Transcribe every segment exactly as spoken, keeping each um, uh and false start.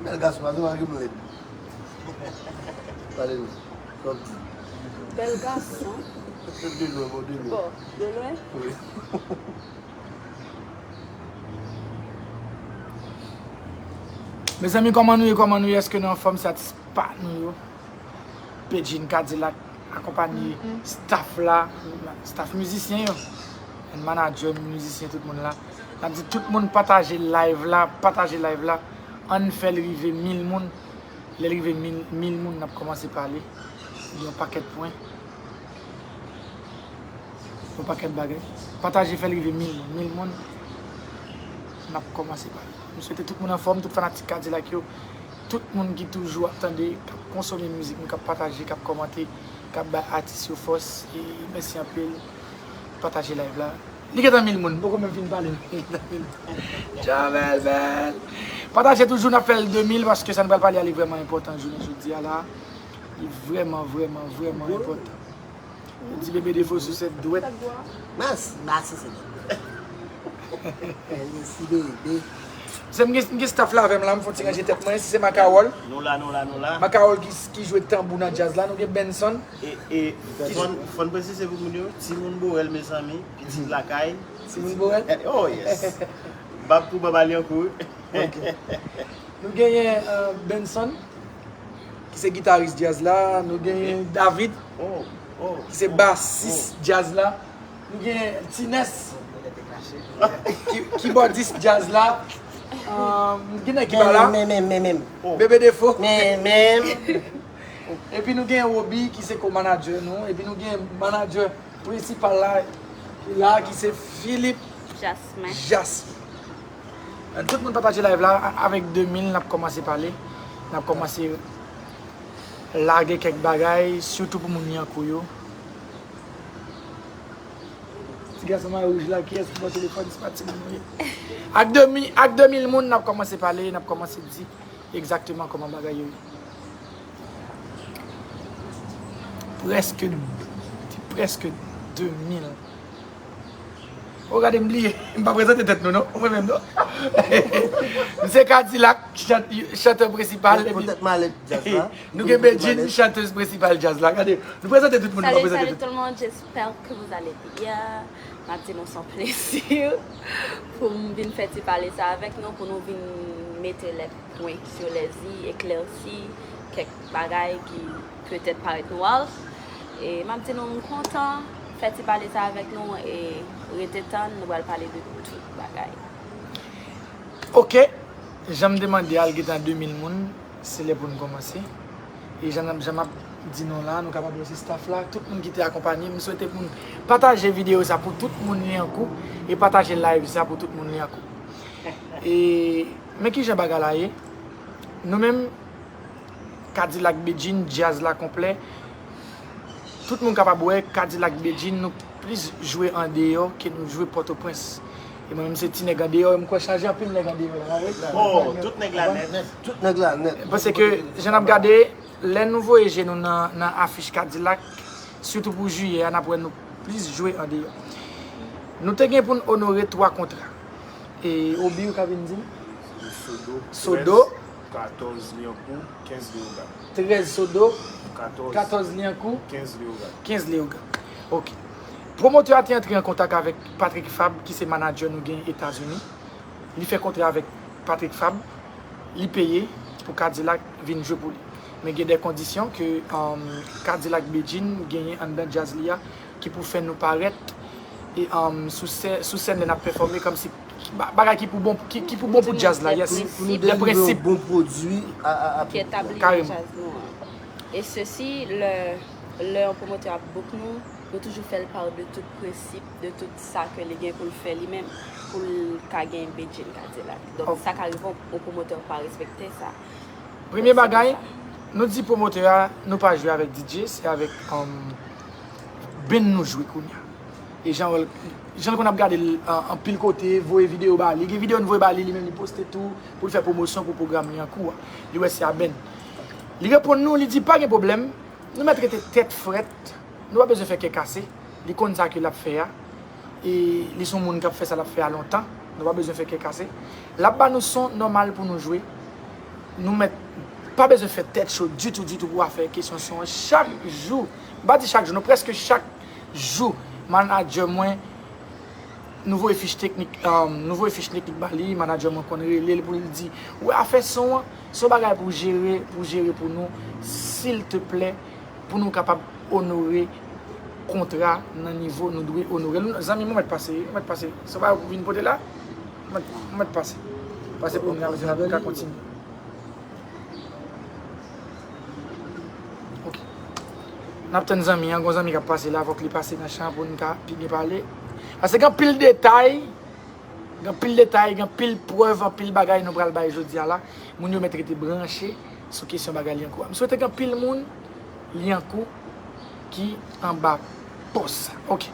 Bèl gason, pa di mari m lèd. Pale nou. Sa w di? Bèl gason. De lwen, bon, de lwen. Bon, de lwen? Wi. Mezanmi, kòman nou ye? Kòman nou ye? Èske nou anfòm? Se atis pa nou yo. Bedjine Cadillac akonpanye staff la, staff mizisyen yo, and manager, mizisyen, tout moun la. N ap di tout moun pataje live la, pataje live la. Ann fè l rive mil moun. Lè l rive mil, mil moun, n ap kòmanse pale. Gen yon pakèt pwen. Yon pakèt bagay. Pataje, fè l rive mil moun. Mil moun, n ap kòmanse pale. M swete tout moun anfòm, tout fanatik Cadillac yo, tout moun ki toujou ap tande, k ap konsome mizik nou, k ap pataje, k ap kòmante, k ap bay atis yo fòs. E mèsi anpil. Pataje live la. Li gentan mil moun, m poko menm fin pale. Li gentan mil moun. Jamèl bèl. Pataje toujou, n ap fè l de mil paske sa n pral pale a, li vrèman enpòtan jounen jodi a la. Li vrèman, vrèman, vrèman enpòtan. Yo di bebe defo sou sèt dwèt. Mas, mas, se Mèsi, bebe. Se m gen, m gen staff la avè m la, m fè yon ti ranje tèt mwen. Si se Macarol. Nou la, nou la, nou la. Macarol ki, ki jwe tanbou nan djaz la. Nou gen Benson. E, e, fòn, fòn presize pou moun yo, Timoun Borel, mezanmi, pitit lakay. Timoun Borel? Oh, yes. Bab pou Baba Lyankou. Ok. Nou genyen, euh, Benson, ki se gitaris djaz la. Nou genyen David, ki se basis djaz la. Nou genyen Tines, ki, kibòdis djaz la. Euh, nou genyen ki pa la. Men, men, men, men, men. Bebe Defo. Men, men. Epi nou genyen Roby, ki se co-manager nou. Epi nou genyen manager prensipal la, ki la, ki se Philippe Jasmin. Jasmin. Tout moun pataje live la, a-, avèk de mil, n ap kòmanse pale. N ap kòmanse lage kèk bagay, sitou pou moun Lyankou yo. Ti gason mayo wouj la, kiyès ki pran telefòn, se pa timoun nou ye. Ak de mil, ak de mil moun, n ap kòmanse pale, n ap kòmanse di egzakteman kòman bagay yo ye. Prèske, prèske de mil. O, gade, m bliye. M pa prezante tèt nou, non. Mwen menm, non. M se Cadillac, chan-, chantè prensipal. Pou tèt malèt djaz la. Nou gen Bedjine, chantèz prensipal djaz la. Gade, nou prezante tout moun, nou pa prezante tout. Salut, salut tout le monde, j'espère que vous allez bien. M ap di nou se yon plezi pou m vin fè ti pale sa avèk nou, pou nou vin mete lè pwen sou lèzi, eklèsi kèk bagay ki petèt parèt nwa. E m ap di nou, m kontan fè ti pale sa avèk nou e rete tann, nou pral pale de tout bagay. Ok, jan m te mande a, l gentan de mil moun, se lè pou n kòmanse. E jan, jan m ap di nou la, nou kapab wè se staff la, tout moun ki te akonpanye m, m swete pou n pataje videyo sa pou tout moun Lyankou e pataje live sa pou tout moun Lyankou. E, men kijan bagay la ye? Nou menm, Cadillac Bedjine, djaz la konplè. Tout moun kapab wè Cadillac Bedjine, nou plis jwe andeyò ke nou jwe Pòtoprens. E mwen menm se ti nèg andeyò, e m kwè chaje anpil nèg andeyò la, pa vre? Oh, tout nèg la nèt. Tout nèg la nèt. Paske, jan n ap gade, lè nou voye je nou nan, nan afich Cadillac, sitou pou jiyè a, n ap wè nou plis jwe andeyò. Nou te gen pou n onore twa kontra. E Obi, ou ka vin di m? Sodo. Sodo. Katòz Lyankou, kenz Leyogàn. Trèz Sodo, katòz Lyankou, kenz Leyogàn. Kenz Leyogàn. Ok. Pwomotè a te antre an kontak avèk Patrick Fabre, ki se manager nou gen Etazini. Li fè kontra avèk Patrick Fabre, li peye pou Cadillac vin jwe pou li. Men gen de kondisyon ke, um, Cadillac Bedjine genyen anndan djaz li a, ki pou fè nou parèt, e, um, sou sè-, sou sèn lè n ap pèfòme, kòmsi ba-, bagay ki pou bon, ki, ki pou bon pou djaz la, yes. Pou nou delivre yon bon pwodui a, a, a piblik la. Ki etabli nan djaz nou an. E sesi, lè, lè yon pwomotè ap book nou, nou toujou fè l part de tout prensip, de tout sa ke li gen pou l fè li menm, pou l ka gen Bedjine Cadillac. Donk, sa ka rive yon, yon pwomotè pa respekte sa. Premye bagay, nou di pwomotè a, nou pa jwe avèk D J, se avèk, um, band nou jwe kounye a. E jan w wè l, jan l konn ap gade l, an, anpil kote, voye videyo ba li. Gen videyo n voye ba li, li menm li poste tou, pou l fè pwomosyon pou pwogram Lyankou a. Li wè se a band. Li reponn nou, li di, "Pa gen pwoblèm, nou mèt rete tèt frèt, Nou pa bezwen fè kè kase. Li konn sa ke l ap fè a. E li se yon moun k ap fè sa l ap fè a lontan. Nou pa bezwen fè kè kase. L ap ba nou son nòmal pou nou jwe. Nou mèt pa bezwen fè tèt cho ditou, ditou pou afè kesyon son an. Chak jou, m pa di chak jou, non, prèske chak jou, manadjè mwen, nou voye fich teknik, um, nou voye fich teknik ba li, manadjè mwen konn rele l pou l di, wè afè son an, se yon bagay pou jere, pou jere pou nou, silteplè, pou nou kapab onore kontra nan nivo nou dwe onore l. Zanmi m, ou mèt pase, ou mèt pase. Se pa ou vin pote la? Ou mèt, ou mèt pase. Pase pou nou, pou nou ka kontinye. Ok. N ap tann zanmi an, gon zanmi k ap pase la, fòk li pase nan chan pou n ka pi byen pale. Paske gen anpil detay, gen anpil detay, gen anpil prèv, anpil bagay nou pral bay jodi a la. Moun yo mèt rete branche sou kesyon bagay Lyankou a. M swete gen anpil moun Lyankou ki anba pòs sa. Ok.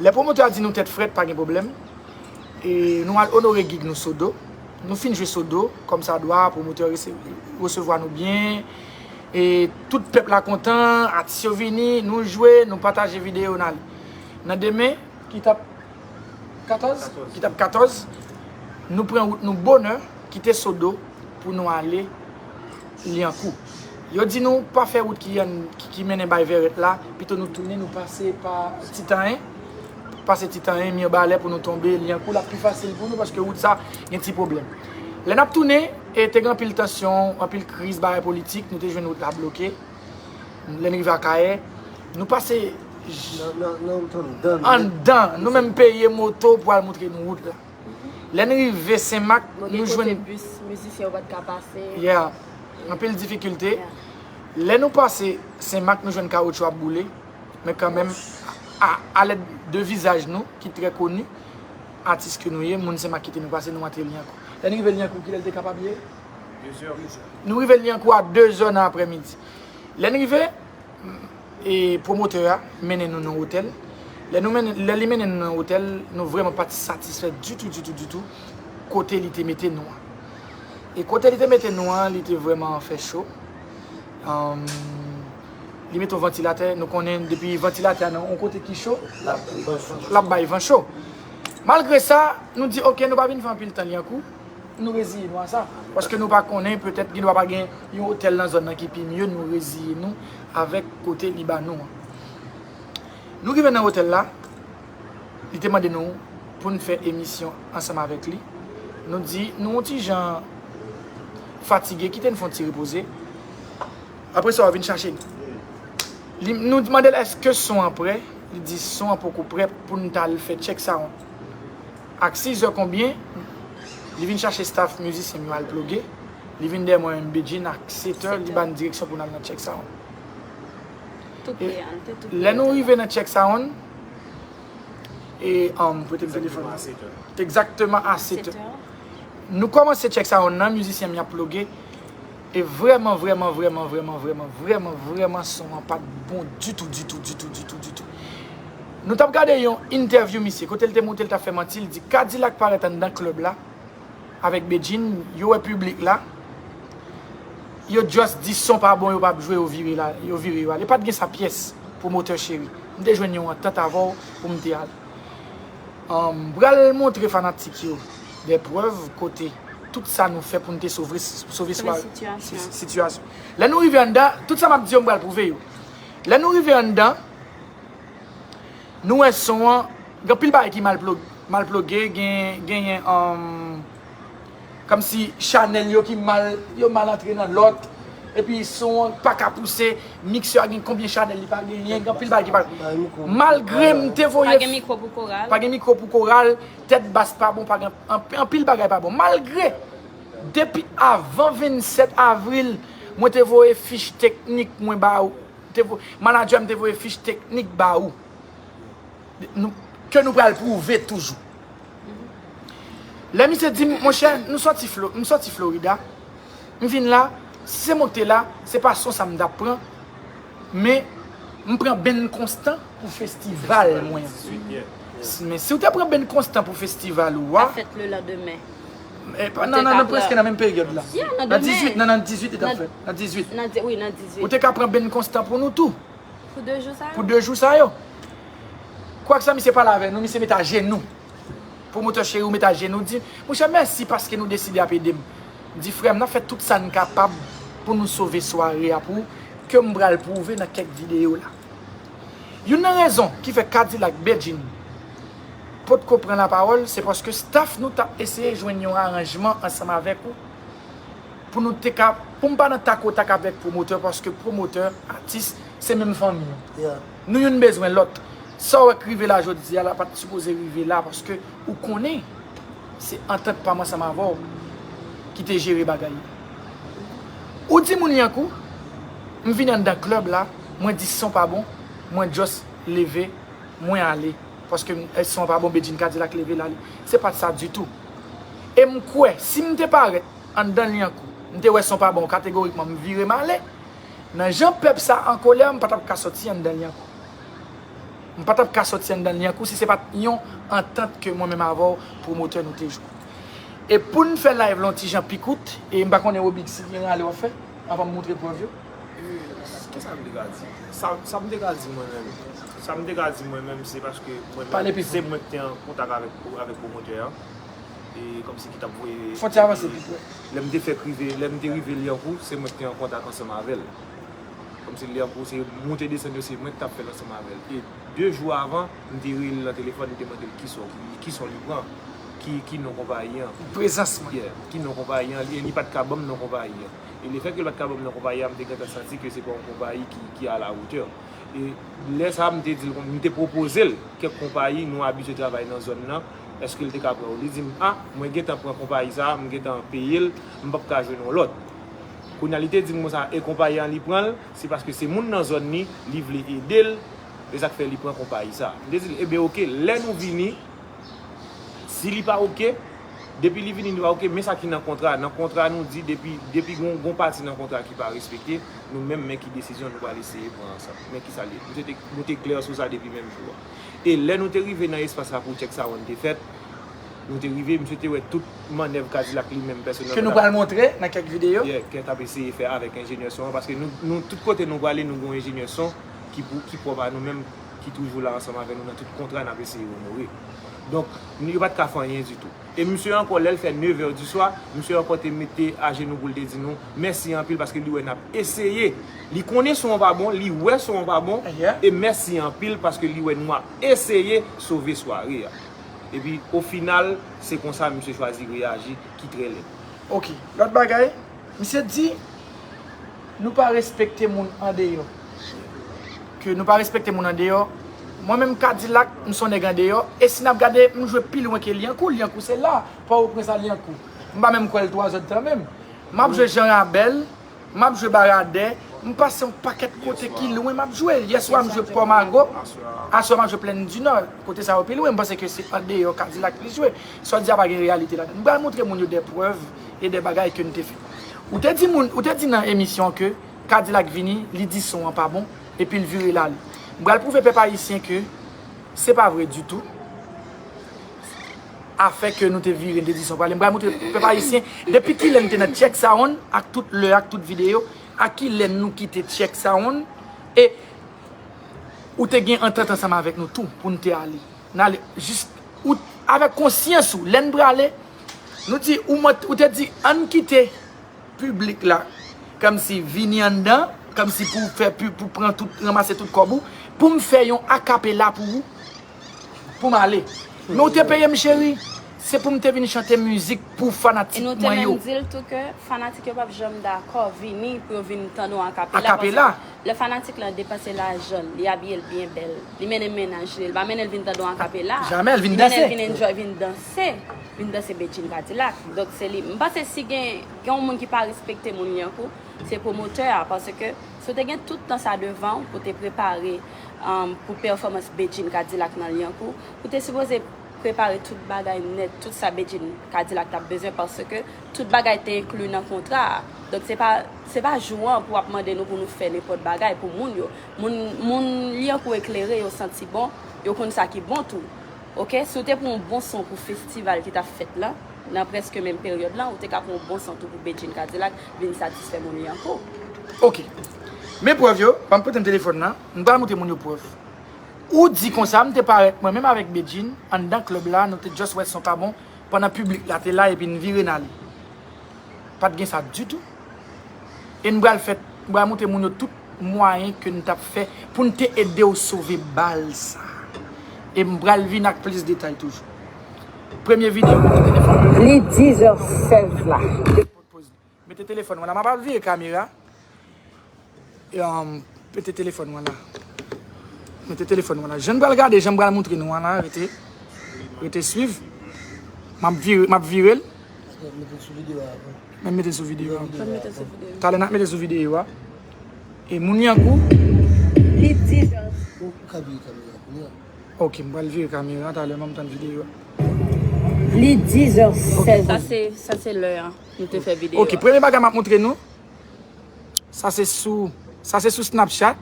Lè pwomotè a di nou tèt frèt, pa gen pwoblèm. E nou al onore gig nou Sodo. Nou fin jwe Sodo, kòmsadwa, pwomotè rese-, resevwa nou byen. E tout pèp la kontan, atis yo vini, nou jwe, nou pataje videyo, n ale. Nan demen, ki t ap katòz? Ki t ap katòz, nou pran wout nou bonè, kite Sodo pou nou ale Lyankou. Yo di nou pa fè wout ki, ki, ki mennen bay Vèrèt la, pito nou tounen, nou pase pa Titanyen, pase Titanyen, Mibalè pou nou tonbe Lyankou, l ap pi fasil pou nou paske wout sa gen ti pwoblèm. Lè n ap tounen, e te gen anpil tansyon, anpil kriz, bagay politik, nou te jwenn wout la bloke. Lè n rive Akayè, nou pase j-, anndan, nou menm peye moto pou al montre nou wout la. Lè n rive Senmak, nou jwenn bis, mizisyen yo pa t ka pase. Yeah. Anpil difikilte. Yeah. Lè nou pase Senmak, nou jwenn kawotchou ap boule. Men kanmenm, a, a lèd de vizaj nou, ki trè koni, atis ke nou ye, moun Senmak kite nou pase, nou antre Lyankou. Lè n rive Lyankou, kilè l te kapab ye? Nou rive Lyankou a de zè nan aprèmidi. Lè n rive, e pwomotè a mennen nou nan otèl. Lè nou mennen, lè li mennen nou nan otèl, nou vrèman pa t satisfè ditou, ditou, ditou kote li te mete nou an. E kote li te mete nou an, li te vrèman fè cho. Anm, li mete yon vantilatè, nou konnen depi vantilatè a nan yon kote ki cho, l ap bay van cho. Malgre sa, nou di, oke, nou pa vin fè anpil tan Lyankou. Nou reziye nou a sa. Paske nou pa konnen, petèt gen dwa pa gen yon otèl nan zòn nan ki pi mye, nou reziye nou avèk kote li ba nou an. Nou rive nan otèl la, li te mande nou pou n fè emisyon ansanm avèk li. Nou di, nou yon ti jan fatige, kite n fè yon ti repoze. Apre sa, w a vin chache nou. Li, nou mande l, èske son an prè? Li di, son an poko prè pou n t al fè check sound. Ak sis zè konbyen, li vin chache staff mizisyen m yo al ploge. Li vin dèyè mwen menm Bedjine ak sèt è, li ba n direksyon pou n al nan check sound. Tou pre a, n te tou pre. Lè nou rive nan check sound, e, um, prete m telefòn nan. Egzakteman a sèt è. Nou kòmanse check sound nan, mizisyen m y ap ploge. E vrèman, vrèman, vrèman, vrèman, vrèman, vrèman, vrèman, son an pa t bon ditou, ditou, ditou, ditou, ditou. Nou t ap gade yon entèvyou misye, kote l te montre l t ap fè manti, l di Kadilak parèt anndan klèb la avèk Bedjine, yo wè piblik la, yo just di son pa bon, yo p ap jwe, yo vire la, yo vire yo ale. Pa t gen sa pyès, pwomotè cheri. M te jwenn yon antant avè w pou m te al. Um, m pral montre fanatik yo de prèv kote tout sa nou fè pou n te sove, sove swa-, sitiyasyon. Si-, sitiyasyon. Lè nou rive anndan, tout sa m ap di yo, m pral pwouve yo. Lè nou rive anndan, nou wè son an, gen anpil bagay ki mal plo-, mal ploge, gen, genyen, um, kòmsi chanèl yo ki mal, yo mal antre nan lòt, epi son an pa ka pouse, miksè a gen konbyen chanèl li pa genyen, gen anpil bagay ki pa. Malgre m te voye. Pa gen mikwo pou koral. Pa gen mikwo pou koral, tèt bas pa bon, pa gen anp-, anpil bagay pa bon. Malgre, depi avan vennsèt avril, mwen te voye fich teknik mwen ba ou, te vo-, manadjè m te voye fich teknik ba ou. Nou, ke nou pral pwouve toujou. Lè misye di m, monchè, nou sòti Flo-, m sòti Florida, m vin la, si se mwen ki te la, se pa son sa m t ap pran, men m pran Ben Constant pou festival mwen an. Men si w te pran Ben Constant pou festival ou a, nan, nan, nan, prèske nan menm peryòd la. Nan dizuit, nan, nan dizuit li t ap fèt. Nan dizuit. Ou te ka pran Ben Constant pou nou tou. Pou de jou sa yo? Pou de jou sa yo. Kwak sa misye pale avè nou, misye met ajenou. Pwomotè cheri, ou met ajenou, di, monchè, mèsi paske nou deside ap ede m. M di, frè m, n ap fè tout sa n kapab pou nou sove sware a pou ou, ke m pral pwouve nan kèk videyo la. Youn nan rezon ki fè Kadilak Bedjine potko pran lapawòl, se paske staff nou t ap eseye jwenn yon aranjman ansanm avèk ou pou nou te ka, pou m pa nan takotak avèk pwomotè, paske pwomotè, atis, se menm fanmi. Nou youn bezwen lòt. Sa w wè k rive la jodi a la pa t sipoze rive la, paske ou konnen se antant pa m ansanm avè w ki te jere bagay yo. Ou di moun Lyankou, m vin anndan klèb la, mwen di son pa bon, mwen just leve, mwen ale. Paske m- eh, son pa bon, Bedjine Kadilak leve l ale. Se pa t sa ditou. E m kwè, si m te parèt anndan Lyankou, m te wè son pa bon, kategorikman, m vire m ale. Nan jan pèp sa an kolè, m pa t ap ka sòti anndan Lyankou. M pa t ap ka sòti anndan Lyankou si se pa t yon antant ke mwen menm avè w, pwomotè, nou te jwenn. E pou n fè live la yon ti jan pi kout, e m pa konnen Robig si gen rale w ap fè, anvan m moutre prèv yo. Kisa m te ka di? Sa, sa m te ka di mwen menm, sa m te ka di mwen menm, se paske mwen Pale menm, pi fò. Se mwen ki te an kontak avèk, avèk pwomotè an. E kòmsi ki t ap voye. Fò ti avanse pi pre. Lè m te fèk rive, lè m te rive Lyankou, se mwen ki te an kontak ansanm avè l. Kòmsi Lyankou, se monte desann yo, se mwen ki t ap fè l ansanm avè l. E de jou avan, m te rele l nan telefòn, m te mande l ki son, ki, ki son li pran, ki, ki non konpayi an. Prezans mwen. Yeah, ki non konpayi an, e li pa t ka ban m non konpayi an. E lefètke l pa t ka ban m non konpayi an, m te gentan santi ke se pa yon konpayi ki, ki a la wotè. E lè sa a, m te di l, m te pwopoze l kèk konpayi nou abitye travay nan zòn nan, èske l te ka pran yo? Li di m, a, mwen gentan pran konpayi sa a, m gentan peye l, m p ap ka jwenn yon lòt. Kounye a, li te di m konsa, e konpayi an li pran l, se paske se moun nan zòn li, li vle ede l, e sa k fè li pran konpayi sa a. M te di l, ebyen oke, lè nou vini, si li pa oke, depi li vini li pa oke, men sa ki nan kontra. Nan kontra nou di depi, depi gon, gon pati nan kontra ki pa respekte, nou menm men ki desizyon nou pral eseye pran ansanm. Men kisa li ye. Nou te, nou te klè sou sa depi menm jou a. E lè nou te rive nan espas la pou tchèk sa wonn te fèt, nou te rive, misye te wè tout mannèv Kadilak li menm pèsonèl. Ke nou pral montre nan kèk videyo. Yeah, ke t ap eseye fè avèk enjenyè son an, paske nou, nou tout kote nou prale, nou gon enjenyè son ki pou, ki pwòp a nou menm, ki toujou la ansanm avè nou nan tout kontra n ap eseye onore. Donk, nou, yo pa t ka fè anyen ditou. E misye ankò, lè l fè nevè di swa, misye ankò te mete ajenou pou l te di nou mèsi anpil paske li wè n ap eseye. Li konnen son an pa bon, li wè son an pa bon, Yeah. E mèsi anpil paske li wè nou ap eseye sove sware a. Epi, o final, se konsa misye chwazi reyaji ki trè lèd. Ok. Lòt bagay, misye di nou pa respekte moun andeyò. Ke nou pa respekte moun andeyò. Mwen menm Kadilak, m se yon nèg andeyò. E si n ap gade, m jwe pi lwen ke Lyankou. Lyankou se la. Pòtoprens a Lyankou. M pa menm kwè l twa zè tan menm. M ap jwe Jan Rabèl. M ap jwe Baradè. M pase yon pakèt kote ki lwen m ap jwe. Yèswa m jwe Pòmago. Aswè m ap jwe Plèn di Nò. Kote sa yo pi lwen. M panse ke se andeyò Kadilak li jwe. Sa w di a pa gen reyalite ladan. M pral montre moun yo de prèv e de bagay ke n te fè. Ou te di moun, ou te di nan emisyon ke Kadilak vini, li di son an pa bon, epi l vire l ale. M pral pwouve pèp ayisyen ke se pa vre ditou. Afè ke nou te vire, n te di son prale. M pral montre pèp ayisyen, depi kilè n te nan Check Sound, ak tout lè, ak tout videyo, a kilè nou kite Check Sound, e ou te gen antant ansanm avèk nou tou, pou n te ale. N ale jis, ou, avèk konsyans ou, lè n prale, nou di, ou, mwen, ou te di, ann kite piblik la, kòmsi vini anndan, kòmsi pou fè pi, pou pran tout, ranmase tout kòb ou, pou m fè yon akapela pou ou, pou m ale. Men ou te peye m, cheri, se pou m te vin chante mizik pou fanatik mwen yo. E nou te menm di l tou ke fanatik yo p ap janm dakò vini pou yo vin tande yon akapela. Akapela. Paske lè fanatik lan depanse lajan l, li abiye l byen bèl, li mennen mennaj li, li pa mennen l vin tande yon akapela. Jamè, l vin Li mennen danse. L vin enjoy, vin danse, vin danse Bedjine Kadilak. Donk se li. M panse si gen, gen yon moun ki pa respekte moun Lyankou, se pwomotè a, paske si w te gen tout tan sa devan w pou te prepare, um, pou pèfòmans Bedjine Kadilak nan Lyankou, ou te sipoze prepare tout bagay nèt, tout sa Bedjine Kadilak t ap bezwen, paske tout bagay te enkli nan kontra a. Donk se pa, se pa jou an pou w ap mande nou pou nou fè nenpòt bagay pou moun yo. Moun, moun Lyankou eklere, yo santi bon, yo konn sa ki bon tou. Oke, si w te pran yon bon son pou festival ki t ap fèt lan, nan prèske menm peryòd lan, ou te ka pran yon bon son tou pou Bedjine Kadilak vin satisfè moun Lyankou. Ok. Men prèv yo, ban m pote m telefòn nan, m pral montre moun yo prèv. Ou di konsa, m te parèt mwen menm avèk Bedjine anndan klèb la, nou te just wè son pa bon, pandan piblik la te la epi n vire n ale. Pa t gen sa ditou. E n pral fè, n pral montre moun yo tout mwayen ke n t ap fè pou n te ede w sove bal sa. E m pral vin ak plis detay toujou. Premye videyo, mete telefòn. Li diz è sèz la. Mete telefòn mwen la, m ap vire kamera. E, um, mete telefòn mwen la. Mete telefòn mwen la. Jan m pral gade, jan m pral montre nou an la, rete, rete swiv. M ap vire, m ap vire l. Mete sou videyo a. Mete sou videyo a. Talè n ap mete sou videyo a. E moun Yankou. Li diz è. Ou ka vire kamera kounye a. Ok, m pral vire kamera talè, m ap tann videyo a. Li diz è sèz. Sa se, sa se lè a nou te fè videyo a. Ok, premye bagay m ap montre nou. Sa se sou, sa se sou Snapchat.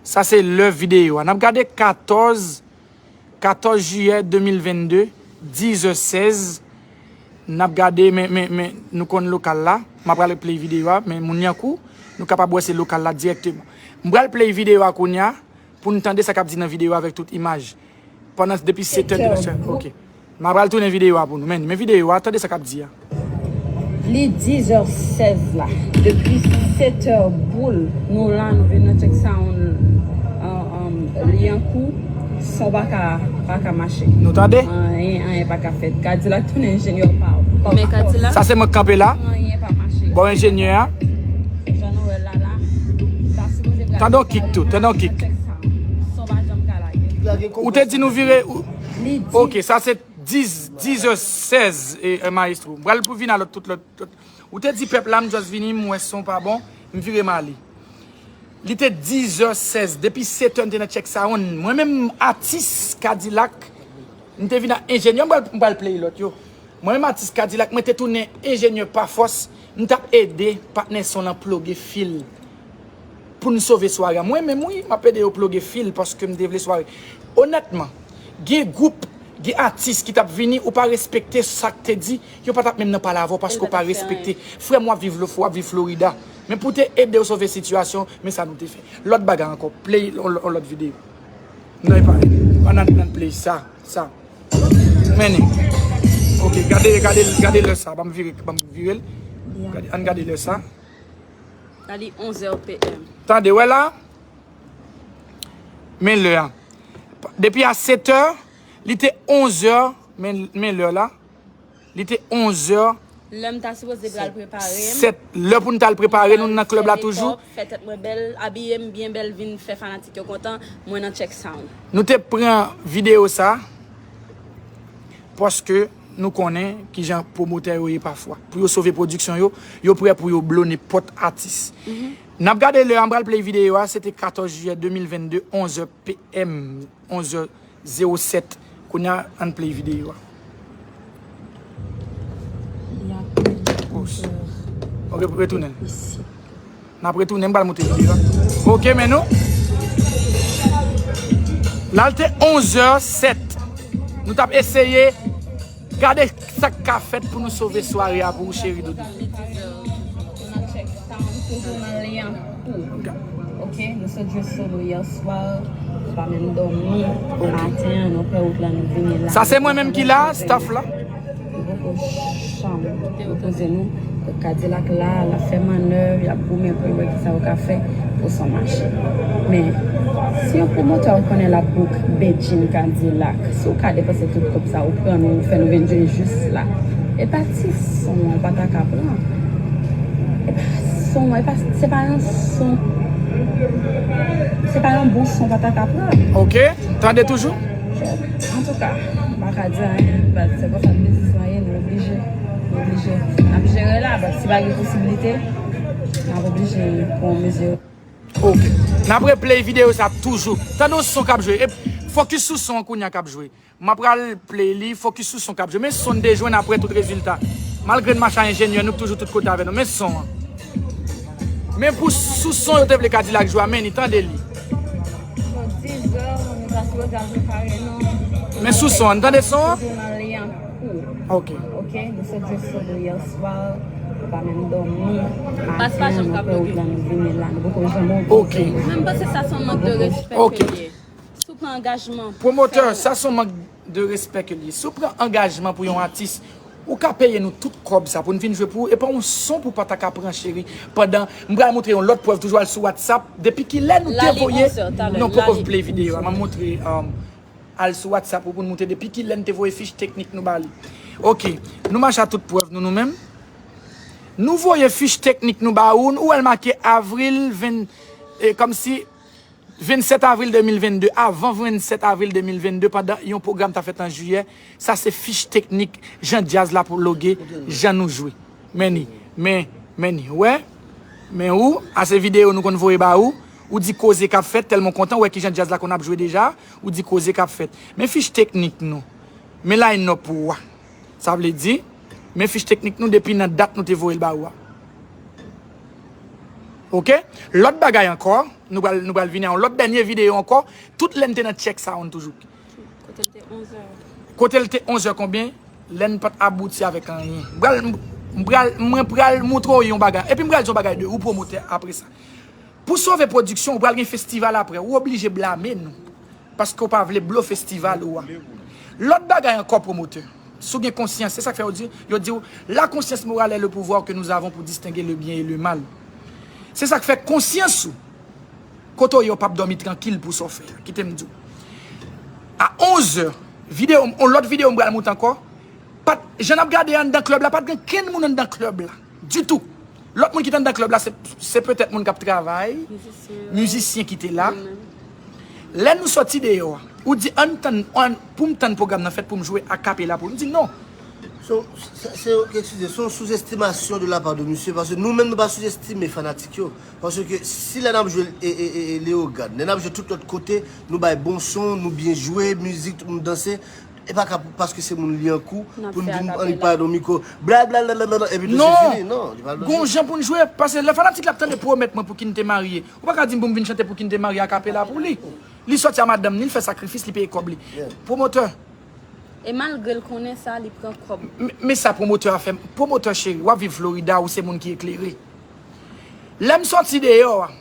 Sa se lè videyo a. N ap gade katòz, katòz jiyè de mil vennde, diz è sèz. N ap gade, men, men, men, nou konn lokal la. M ap pral play videyo a, men moun Yankou, nou kapab wè se lokal la dirèkteman. M pral play videyo a kounye a pou n tande sa k ap di nan videyo a avèk tout imaj. Pandan depi sèt è de maten. Ok. M a pral tounen videyo a pou nou. Men, men videyo a, tande sa k ap di a. Li diz è sèz la. Depi sèt è boul, nou la, nou vin nan Check Sound, an, an, Lyankou, son pa ka, pa ka mache. Nou tande? Anyen, anyen pa ka fèt. Kadilak tounen enjenyè pa, pa. Men Kadilak. Sa se mwen k kanpe la. Anyen pa mache. Bon, enjenyè a. Jan nou wè l la, la. Tande yon kik tou, tande yon kik. Son pa janm ka lage. Ou te di nou vire. Li di. Ok, sa se diz, diz è sèz, e, e, maestro. M pral pou vin a lòt, tout lòt, tout. Ou te di pèp la, m just vini, m wè son pa bon, m vire m ale. Li te diz è sèz, depi sèt è n te nan Check Sound. Mwen menm, atis Kadilak, m te vin ak enjenyè, m pral, m pral play lòt yo. Mwen menm, atis Kadilak, mwen te tounen enjenyè pa fòs, m t ap ede patnè son lan ploge fil. Pou n sove sware a. Mwen menm, wi, m ap ede yo ploge fil paske m te vle sware. Onètman, gen gwoup, gen atis ki t ap vini, ou pa respekte sa k te di, yo pa t ap menm nan pale avè w paske w pa respekte. Frè m, w ap viv lo, w ap viv Florida. Men pou te ede w sove sitiyasyon, men sa nou te fè. Lòt bagay ankò, play on, on lòt videyo. Non, e pa, ann, ann, ann play sa, sa. Mennen. Ok, gade, gade, gade lè sa, ban m vire, ban m vire l. Gade, ann gade lè sa. Sa li onz è p m. Tande, wè la? Men lè a. Depi a sèt è, li te onz è, men, men lè la. Li te onz è. Lè m ta sipoze pral prepare m. Sèt, lè pou n t al prepare nou nan klèb la toujou. Fè tèt mwen bèl, abiye m byen bèl, vin fè fanatik yo kontan, mwen nan Check Sound. Nou te pran videyo sa. Paske nou konnen kijan pwomotè yo ye pafwa. Pou yo sove pwodiksyon yo, yo prè pou yo blo nenpòt atis. N ap gade lè a, m pral play videyo a, se te katòz jiyè de mil vennde, onz è p m, onz è zewo sèt. Kounye a, ann play videyo a. Ok, retounen. N ap retounen, m pral monte videyo a. Ok, men nou. La l te onz è sèt. Nou t ap eseye gade sa k ka fèt pou nou sove sware a pou ou, cheri doudou. Ok, nou sot jwe solo yè swa, nou pa menm dòmi. Maten an, nou pran wout la, nou vini la. Sa se mwen menm ki la, staff la. Nou poko janm repoze nou. Kadilak la, l ap fè mannèv, y ap goumen pou yo wè kisa yo ka fè pou son mache. Men, si yon pwomotè ou konnen l ap book Bedjine Kadilak, si w ka depanse tout kòb sa, ou pran nou, ou fè nou vin jwe jis la. E pa ti son an, ou pa ta ka pran. E pa son an, e pa, se pa yon son, se pa yon bon son, ou pa ta ka pran. Ok, tande toujou. Antouka, m pa ka di anyen, but se konsa biznis lan ye, nou oblije, nou oblije. N ap jere la, but si pa gen posiblite, n ap oblije pran mezi. Ok. N ap replay videyo sa toujou. Tande yon son k ap jwe. E fokis sou son an kounye a k ap jwe. M ap pral play li, fokis sou son k ap jwe. Men son n te jwenn apre tout rezilta. Malgre n mache a enjenyè, nou toujou tout kote avè nou. Men son an. Men pou sou son yo te vle Kadilak jwe a, men ni tande li. Men sou son an, n tande son an? Ok. Ok, nou sot jwe solo yè swa. Nou pa menm dòmi. Maten an, nou pè wout la, nou vini la, nou poko janm wè yon pòz. Ok. Mwen, m panse sa se yon mank de respè ke l ye. Si w pran angajman, fè l. Pwomotè, sa se yon mank de respè ke l ye. Si w pran angajman pou yon atis, ou ka peye nou tout kòb sa pou n vin jwe pou ou. E pa yon son pou pa ta ka pran, cheri. Pandan, m pral montre yon lòt prèv, toujou al sou WhatsApp. Depi kilè nou te voye, non, poko play videyo a. M ap montre, um, al sou WhatsApp ou pou n montre depi kilè n te voye fich teknik nou ba li. Ok, nou mache a tout prèv nou, nou menm. Nou voye fich teknik nou ba ou, ou wè l make avril ven, e, kòmsi vennsèt avril de mil vennde, avan vennsèt avril de mil vennde, pandan yon pwogram ta fèt an jiyè, sa se fich teknik jan djaz la ploge, jan nou jwe. Men ni, men, men ni, wè? Men ou, a se videyo nou konn voye ba ou, ou di koze k ap fèt, tèlman w kontan, ou wè kijan djaz la konn ap jwe deja, ou di koze k ap fèt. Men fich teknik nou, men line-up ou a. Sa vle di, men fich teknik nou depi nan dat nou te voye l ba ou a. Ok? Lòt bagay ankò, nou pral, nou pral vini a yon lòt dènye videyo ankò, tout lè n te nan check sound toujou. Kote l te onzè. Kote l te onzè konbyen? Lè n pa t abouti avèk anyen. M pral, m pral, mwen pral montre w yon bagay. Epi m pral di yon bagay de ou pwomotè apre sa. Pou sove pwodiksyon, ou pral gen festival apre. Ou oblije blame nou. Paske w pa vle blow festival ou a. Lòt bagay ankò, pwomotè. Si w gen konsyans, se sa k fè yo di, yo di w, la conscience morale est le pouvoir que nous avons pour distinguer le bien et le mal. Se sa k fè konsyans ou, kote w ye, w p ap dòmi trankil pou sa w fè a. Kite m di w. A onzè, videyo, yon lòt videyo m pral monte ankò. Pa t, jan n ap gade anndan klèb la, pa t gen kenn moun anndan klèb la. Ditou. Lòt moun ki t anndan klèb la, se, se petèt moun k ap travay, mizisyen ki te la. Lè nou sòti deyò a, ou di, ann tann, ann, pou m tann pwogram nan fèt pou m jwe akapela pou ou. M di, non. Se, se, se, eskize, se yon souzestimasyon de la part de misye, paske nou menm nou pa souzestime fanatik yo. Paske si lè n ap jwe e, e, e, e Leyogàn, lè n ap jwe tout lòt kote, nou bay bon son, nou byen jwe, mizik, tout moun danse, e pa ka pou, paske se moun Lyankou, pou n vin annik pale nan mikwo, bla, bla, bla, bla, bla, epi tou se fini. Non, li pa lojik. Gon jan pou n jwe, paske lè fanatik la ap tande pwomèt mwen pou ki n te marye, ou pa ka di m pou m vin chante pou ki n te marye akapela pou li. Li sòti a madanm ni, li fè sakrifis, li peye kòb li. Pwomotè. E malgre l konnen sa, li pran kòb. Men, men sa pwomotè a fè m. Pwomotè cheri, w ap viv Florida, ou se moun ki eklere. Lè m sòti deyò a,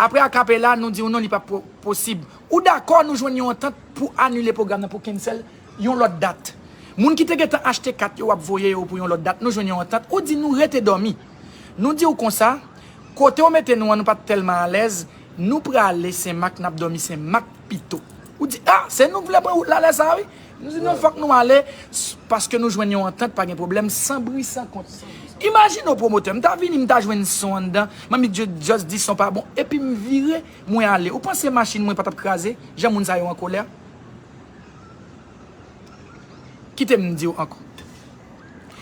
apre akapela, nou di w non, li p ap po-, posib. Ou dakò nou jwenn yon antant pou anile pwogram nan, pou cancel yon lòt dat. Moun ki te gentan achte kat yo, w ap voye yo pou yon lòt dat. Nou jwenn yon antant. Ou di nou rete dòmi. Nou di w konsa, kote w mete nou an, nou pa t tèlman alèz. Nou prale Senmak, n ap dòmi Senmak pito. Ou di, a, se nou k vle pran wout la lè sa a, wi. Nou di, non, fòk nou ale, s-, paske nou jwenn yon antant, pa gen pwoblèm, san bri, san kont. Imajine w, pwomotè, m ta vini, m ta jwenn son anndan, manmi Dye just di son pa bon, epi m vire, mwen ale. Ou panse machin mwen pa t ap kraze, jan moun sa yo an kolè? Kite m di w ankò.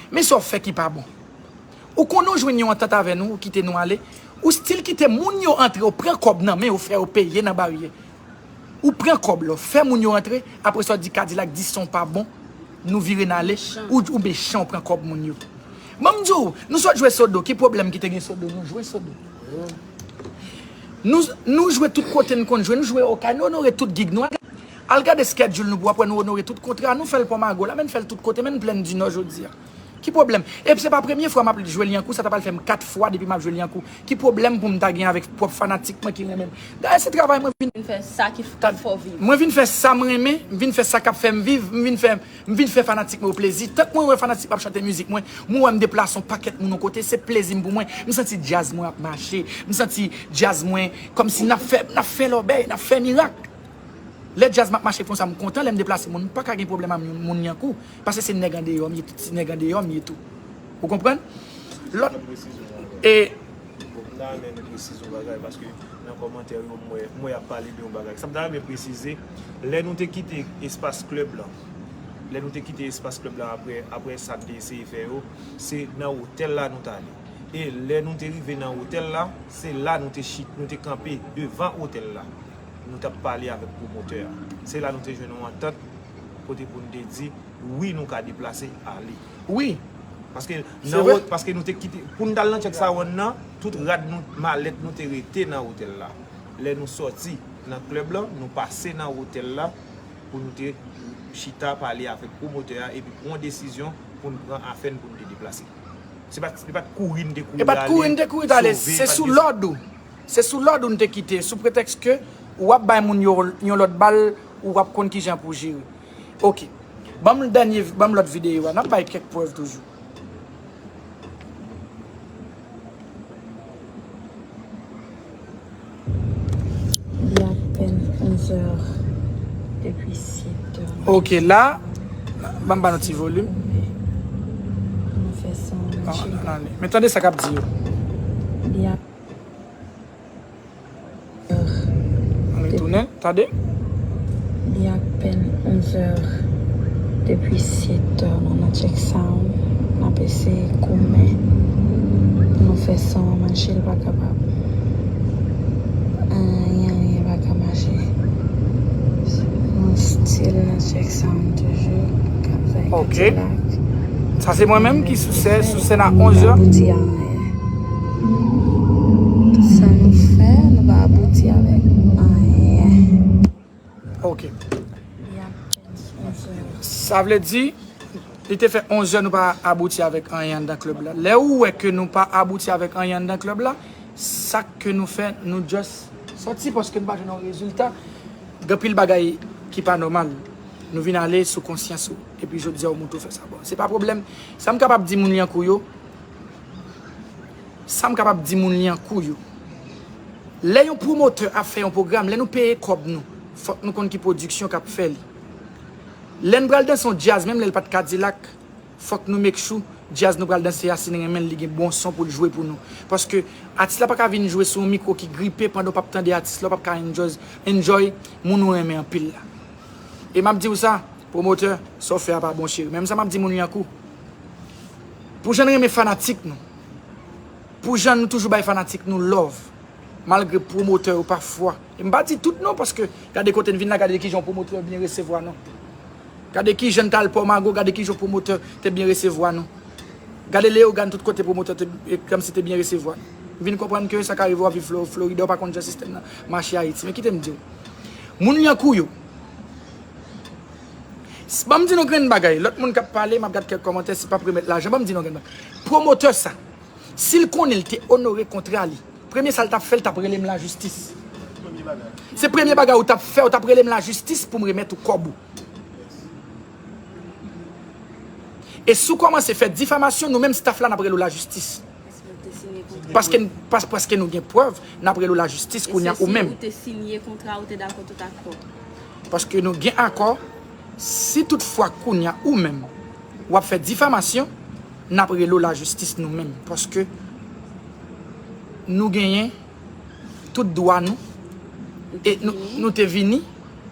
Men sa w fè ki pa bon. Ou konnen w jwenn yon antant avè nou, ou kite nou ale. Ou still kite moun yo antre, ou pran kòb nan men yo, fè yo peye nan baryè. Ou pran kòb la, w fè moun yo antre, apre sa w di Kadilak di son pa bon, nou vire n ale, ou, ou mechan, ou pran kòb moun yo. Ban m di w, nou sot jwe Sodo, ki pwoblèm ki te gen Sodo? Nou jwe Sodo. Nou, nou jwe tout kote n konn jwe, nou jwe Okay, nou onore tout gig nou. Al gade schedule nou pou w ap wè nou onore tout kontra, nou fè l Pòmago la, men n fè l tout kote, men n Plèn di Nò jodi a. Ki pwoblèm? Epi se pa premye fwa m ap jwe Lyankou, sa ta pral fè m kat fwa depi m ap jwe Lyankou. Ki pwoblèm pou m ta gen avèk pwòp fanatik mwen ki renmen m? Dayè se travay mwen vin. Vin fè sa ki f-, k ap fè w viv. Mwen vin fè sa m renmen, m vin fè sa k ap fè m viv, m vin fè, m vin fè fanatik mwen yo plezi. Tank mwen wè fanatik m ap chante mizik mwen, mwen wè m deplase yon pakèt moun yon kote, se plezi m pou mwen. M santi djaz mwen ap mache, m santi djaz mwen kòmsi n ap fè, n ap fè lòbèy, n ap fè mirak. Lè djaz m ap mache konsa, m kontan, lè m deplase moun, m pa ka gen pwoblèm ak moun, moun Lyankou, paske se nèg andeyò m ye, ti nèg andeyò m ye tou. Ou konprann? Lòt, e, bon, m ta renmen nou presize yon bagay, paske nan kòmantè yo, m wè, m wè y ap pale de yon bagay. Sa m ta renmen presize, lè nou te kite espas klèb lan, lè nou te kite espas klèb lan apre, apre sa n te eseye fè yo, se nan otèl la nou t ale. E lè nou te rive nan otèl la, se la nou te chit-, nou te kanpe devan otèl la. Nou t ap pale avèk pwomotè a. Se la nou te jwenn yon antant kote pou n te di, wi, nou ka deplase ale. Wi. Paske nan, paske nou te kite, pou n t al nan check sound nan, tout rad nou, malèt nou te rete nan otèl la. Lè nou sòti nan klèb lan, nou pase nan otèl la pou nou te chita pale avèk pwomotè a epi pran yon desizyon pou n pran afè n pou n te deplase. Se pa, se pa t kouri n te kouri ale. E pa t kouri n te kouri t ale. Se sou lòd ou. Se sou lòd ou n te kite, sou pretèks ke w ap bay moun yo yon lòt bal, ou ap konn kijan pou jere. Ok. Ban m dènye, ban m lòt videyo a. N ap bay kèk prèv toujou. Li apèn onzè depi sèt. Ok, la, ban m ba nou ti volim. Nou fè son. Men tande sa k ap di yo. Li ap Ann retounen, tande. Li apèn onzè depi sèt, nou nan Check Sound. N ap eseye goumen pou nou fè son an mache, l pa kapab. Anyen, anyen pa ka mache. Nou still nan Check Sound toujou. K ap fè Kadilak. Sa se mwen menm ki sou sè, sou sèn a onzè. Sa nou fè, nou pa abouti avèk anyen. Ok. Sa vle di, li te fè onzè, nou pa abouti avèk anyen anndan klèb la. Lè ou wè ke nou pa abouti avèk anyen anndan klèb la, sa ke nou fè, nou just sòti paske nou pa jwenn yon rezilta. Gen anpil bagay ki pa nòmal. Nou vin ale sou konsyans ou. Epi jodi a ou montre w fè sa. Bon, se pa pwoblèm. Sa m kapab di moun Lyankou yo, Sa m kapab di moun Lyankou yo. Lè yon pwomotè ap fè yon pwogram, lè nou peye kòb nou, fòk nou konn ki pwodiksyon k ap fè li. Lè n pral danse yon djaz, menm lè l pa t Kadilak, fòk nou make sure djaz nou pral danse a, si n renmen l, li gen bon son pou l jwe pou nou. Paske atis la pa ka vin jwe sou yon mikwo ki gripe pandan w p ap tande atis la, w p ap ka enjoy, enjoy moun ou renmen anpil la. E m ap di w sa, pwomotè, sa w fè a pa bon cheri. Menm sa m ap di moun Lyankou. Pou jan n renmen fanatik nou. Pou jan nou toujou bay fanatik nou love. Malgre pwomotè yo pafwa. E m pa di tout non, paske gade kote n vin la, gade kijan yon pwomotè byen resevwa nou. Gade kijan n t al Pòmago, gade kijan yon pwomotè te byen resevwa nou. Gade Leyogàn, tout kote pwomotè te, e, kòmsi te byen resevwa nou. M vin konprann ke sa ka rive w ap viv Flo-, Florida, w pa konn jan sistèm nan mache Ayiti. Men kite m di w. Moun Lyankou yo, S-, ban m di nou grenn bagay. Lòt moun k ap pale, m ap gad kèk kòmantè, si p ap remèt lajan, ban m di nou grenn bagay. Pwomotè sa, si l konnen l te onore kontra li, premye sa l t ap fè, l t ap rele m lajistis. Se premye bagay ou t ap fè, ou t ap rele m lajistis pou m remèt ou kòb ou. E si w kòmanse fè difamasyon, nou menm staff la, n ap rele w lajistis. Paske, pas-, paske nou gen prèv, n ap rele w lajistis kounye a ou menm. Ou te sinye kontra, ou te dakò tout akò. Paske nou gen akò, si toutfwa kounye a ou menm, w ap fè difamasyon, n ap rele w lajistis nou menm. Paske nou genyen tout dwa nou, e nou, nou te vini,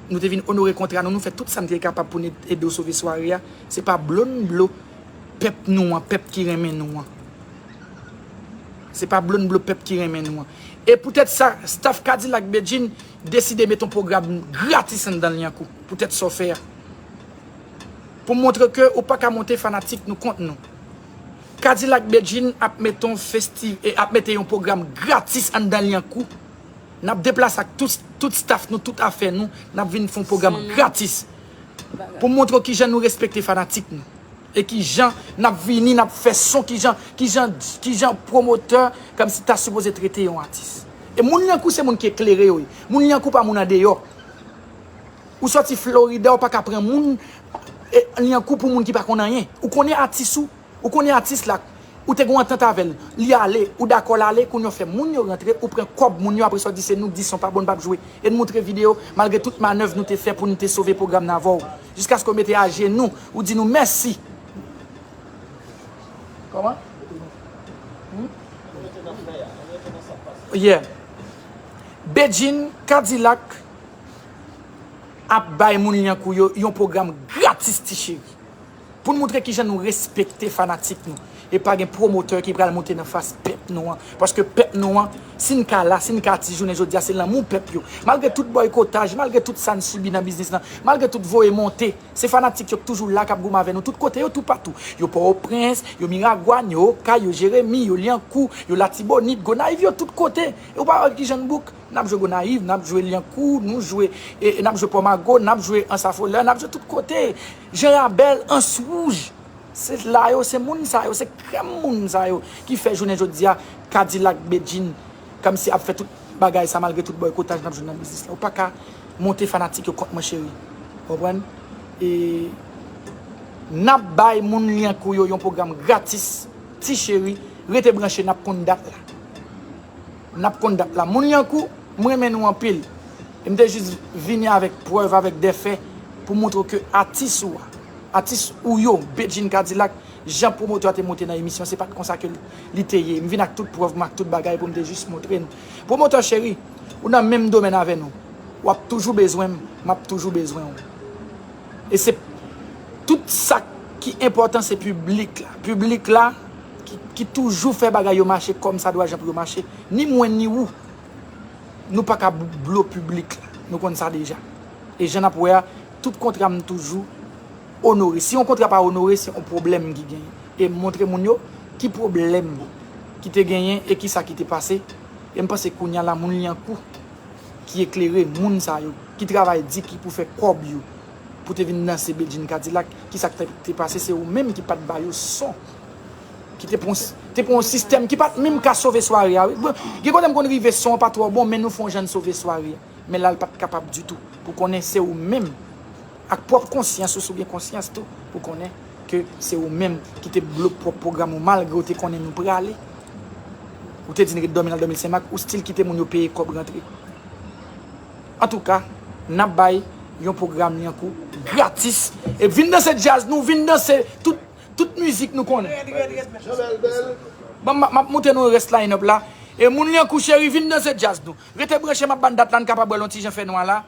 nou te vin onore kontra nou, nou fè tout sa n te kapab pou n ede w sove sware a. Se pa blo n blo pèp nou an, pèp ki renmen nou an. Se pa blo n blo pèp ki renmen nou an. E poutèt sa, staff Kadilak Bedjine deside met yon pwogram gratis anndan Lyankou. Poutèt sa w fè a. Pou montre ke ou pa ka monte fanatik nou kont nou. Kadilak Bedjine ap met yon festi-, e ap mete yon pwogram gratis anndan Lyankou. N ap deplase ak tout, tout staff nou, tout afè nou. N ap vin fè yon pwogram gratis. Pou montre w kijan nou respekte fanatik nou. E kijan n ap vini, n ap fè son, kijan, kijan, kijan pwomotè, kòmsi ta sipoze trete yon atis. E moun Lyankou se moun ki eklere yo ye. Moun Lyankou pa moun andeyò. Ou sòti Florida, ou pa ka pran moun, e, Lyankou pou moun ki pa konn anyen. Ou konnen atis ou, ou konnen atis la, ou te gen yon antant avè l, li ale, ou dakò l ale, kounye a w fè moun yo rantre, ou pran kòb moun yo, apre sa w di se nou k di son pa bon, n p ap jwe. E n moutre videyo, malgre tout manèv nou te fè pou n te sove pwogram nan avè w. Jiskaske w mete ajenou, ou di nou mèsi. Kòman? Hmm? Yeah. Bedjine, Kadilak ap bay moun Lyankou yo yon pwogram gratis, ti cheri. Pou n moutre kijan nou respekte fanatik nou. E pa gen pwomotè ki pral monte nan fas pèp nou an. Paske pèp nou an, si n ka la, si n ka atis jounen jodi a, se lanmou pèp yo. Malgre tout bòykotaj, malgre tout sa n sibi nan biznis lan, malgre tout voye monte, se fanatik yo k toujou la k ap goumen avè nou tout kote yo, toupatou. Yo Pòtoprens, yo Miragwàn, yo Okay, yo Jeremi, yo Lyankou, yo Latibonit, Gonayiv, yo tout kote. E ou pa wè kijan n bouk? N ap jwe Gonayiv, n ap jwe Lyankou, nou jwe, e, e, n ap jwe Pòmago, n ap jwe Anse à Fleurs, n ap jwe tout kote. Jan Rabèl, Anse Rouge. Se la yo, se moun sa yo, se krèm moun sa yo ki fè jounen jodi a Kadilak Bedjine kòmsi ap fè tout bagay sa malgre tout bòykotaj n ap jwenn nan biznis la. Ou pa ka monte fanatik yo kont mwen cheri. Ou konprann? E n ap bay moun Lyankou yo yon pwogram gratis. Ti cheri, rete branche, n ap konn dat la. N ap konn dat la. Moun Lyankou, m renmen nou anpil. E m te jis vini avèk prèv, avèk de fè pou montre w ke atis ou a, atis ou yo, Bedjine Kadilak, jan pwomotè a te monte nan emisyon, se pa t konsa ke li te ye. M vin ak tout prèv mwen, ak tout bagay pou m te jis montre nou. Pwomotè cheri, ou nan menm domèn avè nou. W ap toujou bezwen m, m ap toujou bezwen w. E se tout sa ki enpòtan, se piblik la. Piblik la ki, ki toujou fè bagay yo mache kòmsadwa jan pou yo mache. Ni mwen ni ou, nou pa ka blo piblik la. Nou konn sa deja. E jan n ap wè a, tout kontra m toujou onore. Si yon kontra pa onore, se yon pwoblèm ki genyen. E m montre moun yo ki pwoblèm ki te genyen e ki sa ki te pase. E m panse kounye a la, moun Lyankou ki eklere, moun sa yo ki travay di ki pou fè kòb yo, pou te vin danse Bedjine Kadilak, ki sa k te, te pase, se ou menm ki pa t ba yo son. Ki te pran, te pran yon sistèm ki pa t menm ka sove sware a, wi. Bon, gen kote m konn rive, son an pa twò bon, men nou fè yon jan n sove sware a. Men la, l pa t kapab ditou. Pou konnen se ou menm, ak pwòp konsyans ou, si w gen konsyans tou, pou konnen ke se ou menm ki te blo pwòp pwogram ou, malgre w te konnen nou prale. Ou te di n ret dòmi nan dòmi l Senmak, ou still kite moun yo peye kòb rantre. Antouka, n ap bay yon pwogram Lyankou gratis. E vin danse djaz nou, vin danse tout, tout mizik nou konnen. Bon, m, m ap montre nou rès line-up la. E moun Lyankou cheri, vin danse djaz nou. Rete branche, m ap ba n dat la, n kapab wè l yon ti jan fè nwa la.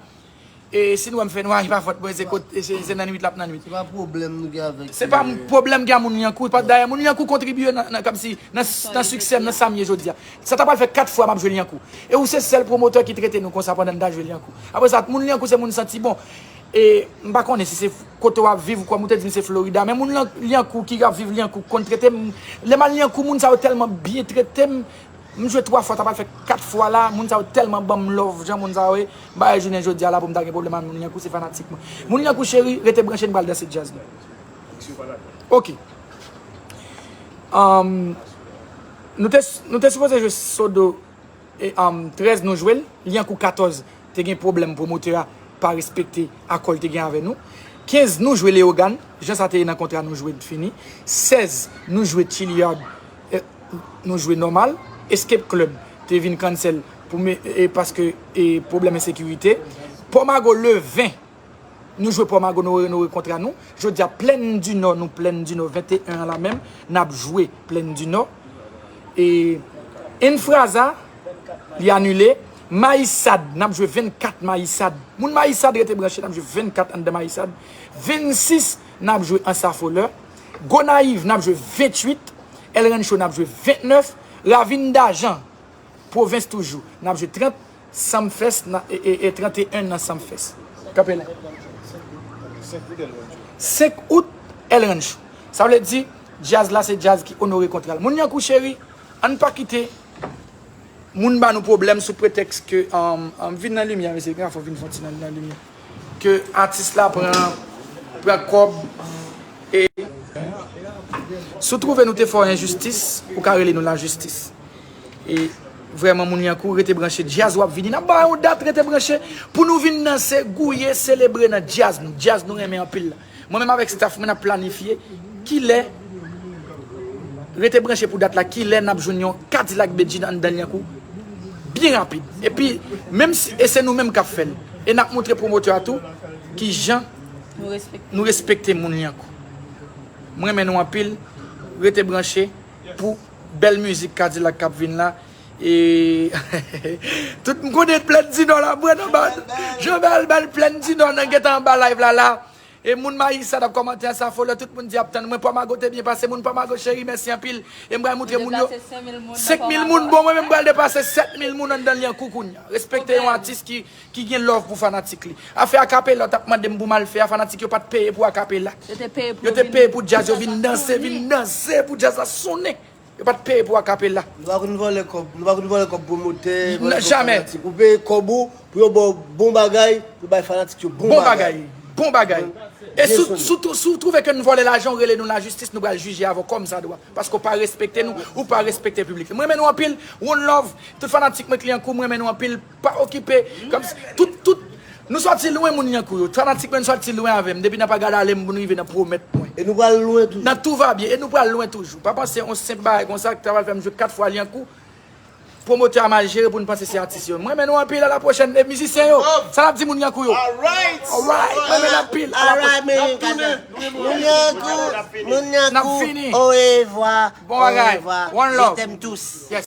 E si nou wè m fè nwa, e pa fòt mwen, se kot, se, se nan nwit l ap nan nwit. Se pa pwoblèm nou gen avèk Se pa pwoblèm gen a moun Lyankou. Dayè, moun Lyankou kontribye nan, nan, kòmsi, nan, nan siksè m, nan sa m ye jodi a. Sa ta pral fè kat fwa m ap jwe Lyankou. E ou se sèl pwomotè ki trete nou konsa pandan n ta jwe Lyankou. Apre sa, moun Lyankou se moun santi bon. E m pa konnen si se kote w ap viv, kòm ou te di m se Florida, men moun Lyan-, Lyankou ki ap viv Lyankou konn trete m. Lè m al Lyankou, moun sa yo tèlman byen trete m. M jwe twa fwa, sa pral fè kat fwa la. Moun sa yo tèlman ban m love, jan moun sa yo ye. M pa wè jounen jodi a la pou m ta gen pwoblèm ak moun Lyankou, se fanatik mwen. Moun Lyankou cheri, rete branche, n pral danse djaz nou. Ok. Um, nou te, nou te sipoze jwe Sodo e, um, trèz, nou jwe l. Lyankou katòz, te gen pwoblèm, pwomotè a pa respekte akò l te gen avè nou. Kenz, nou jwe Leyogàn, jan sa te ye nan kontra nou jwe fini. Sèz, nou jwe Chilliard, e, nou jwe nòmal. Escape Club te vin cancel pou me, e, paske, e, pwoblèm ensekirite. Pòmago le ven, nou jwe Pòmago, nou re-, nou rekontra nou. Jodi a, Plèn di Nò, nou Plèn di Nò venteyen an la menm, n ap jwe Plèn di Nò. E Enfraza, li anile. Mayisad, n ap jwe vennkat Mayisad. Moun Mayisad rete branche, n ap jwe vennkat anndan Mayisad. Vennsis, n ap jwe Ansafolè. Gonayiv, n ap jwe vennwit. El Rancho, n ap jwe vennèf. Ravin Dajan, pwovens toujou, n ap jwe trant, Sumfest, nan, e, e, e tranteyen nan Sumfest. Kanpe la. Senk out, El Rancho. Sa vle di, djaz la se djaz ki onore kontra l. Moun Lyankou cheri, ann pa kite moun ba nou pwoblèm sou pretèks ke, um, um, vin nan limyè, mesye, gen afè w vin fè yon ti nan, nan limyè. Ke atis la pran, pran kòb, e si w twouve nou te fè w enjistis, ou ka rele nou lajistis. E vrèman, moun Lyankou, rete branche, djaz w ap vini. N ap ba w yon dat, rete branche, pou nou vin danse, gouye, selebre nan djaz nou. Djaz nou renmen anpil la. Mwen menm avèk staff mwen, n ap planifye kilè, rete branche pou dat la, kilè n ap jwenn yon Kadilak Bedjine anndan Lyankou byen rapid. Epi, menm si, e se nou menm k ap fè l. E n ap montre pwomotè a tou kijan nou respekte moun Lyankou. Mwen renmen nou anpil. Rete branche pou bèl mizik Kadilak k ap vin la. E tout m konnen Plèn di Nò la, mwen anba. Jan bèl, bèl Plèn di Nò nan gentan anba live la la. E moun Mayisad ap kòmante Ansafolè, tout moun di ap tann mwen. Pòmago te byen pase, moun Pòmago cheri, mèsi anpil. E m pral montre moun yo. Senk mil moun, bon, mwen menm m pral depase sèt mil moun anndan Lyankou kounye a. Respekte yon atis ki, ki gen love pou fanatik li. Afè akapela, w t ap mande m pou m al fè a, fanatik yo pa t peye pou akapela. Yo te peye pou djaz, yo vin danse, vin danse pou djaz la sonnen. Yo pa t peye pou akapela. Nou pa konn vòlè kòb, nou pa konn vòlè kòb pwomotè, vòlè kòb fanatik. Ou peye kòb ou pou yo ba w bon bagay, pou bay fanatik yo bon bagay. Bon bagay, bon bagay. E si w twouve ke nou vòlè lajan, w rele nou lajistis, nou pral jije avè w kòmsadwa. Paske w pa respekte nou, ou pa respekte piblik. Mwen renmen nou anpil, one love. Tout fanatik mwen k Lyankou, mwen renmen nou anpil. Pa okipe. Kòmsi, tout, tout, nou sòti lwen moun Lyankou yo. Fanatik mwen, nou sòti lwen avè m. Depi nan pa gade ale m, nou rive nan pwomèt mwen. E nou pral lwen toujou. Nan tou va byen. E nou pral lwen toujou. Pa panse yon senp bagay konsa ki ta pral fè m jwe kat fwa Lyankou. Pwomotè a mal jere pou n panse se atis yo. Mwen renmen nou anpil, a la pwochèn. E mizisyen yo, sa n ap di moun Lyankou yo? Alright. Alright, mwen renmen nou anpil. A la Alright, pwochèn. men kaka. Moun Lyankou, moun Lyankou, fini. Orevwa. Bon bagay. Orevwa. One love. Je t'aime tous. Yes.